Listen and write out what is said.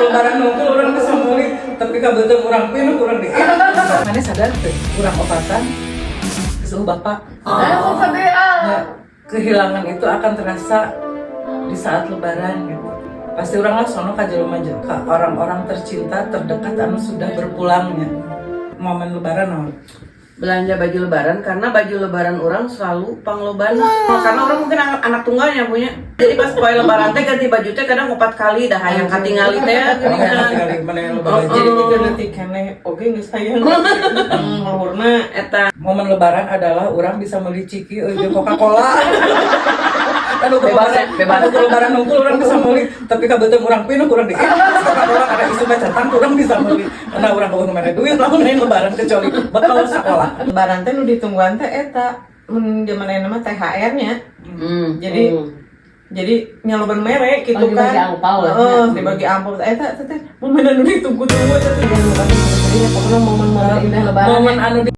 Lebaran nunggu urang bisa meuli, tapi kabeuteung urang pinuh, urang di. Maneh sadar teu? Urang opatan geus bapak. Ah, sedih ah. Ya, kehilangan itu akan terasa di saat Lebaran gitu. Pasti urang lah sono ka jelema, ka orang-orang tercinta terdekat anu sudah berpulangnya. Momen Lebaran naon? Belanja baju Lebaran, karena baju Lebaran urang selalu panglobana, karena urang mungkin anak tunggalnya punya. Jadi pas poe Lebaran teh ganti baju teh kadang empat kali dah, hayang katingali teh geuningan. Kali mana yang Lebaran. Jadi tiga detik keneh oge geus hayang luhurna. Eta. Momen Lebaran adalah urang bisa beli ciki jeung Coca-Cola. Kan ukur Bebas Lebaran, ya, bebas. Kan ukur Lebaran nunggu urang bisa beli, tapi kabeuteung urang pinuh, urang di Coca-Cola karena isu centang urang bisa beli. Karena urang euweuh mere duit lamun lain Lebaran kecuali bekal sekolah. Lebaran teh nu ditungguan teh eta mun zaman ayeuna mah THR-nya. Jadi nyaloban mere gitu Oh, dibagi kan. angpau lah. Heeh, dibagi angpau. Eta teh momen anu ditunggu-tunggu eta teh. Pokoknya momen-momen indah Lebaran. Momen anu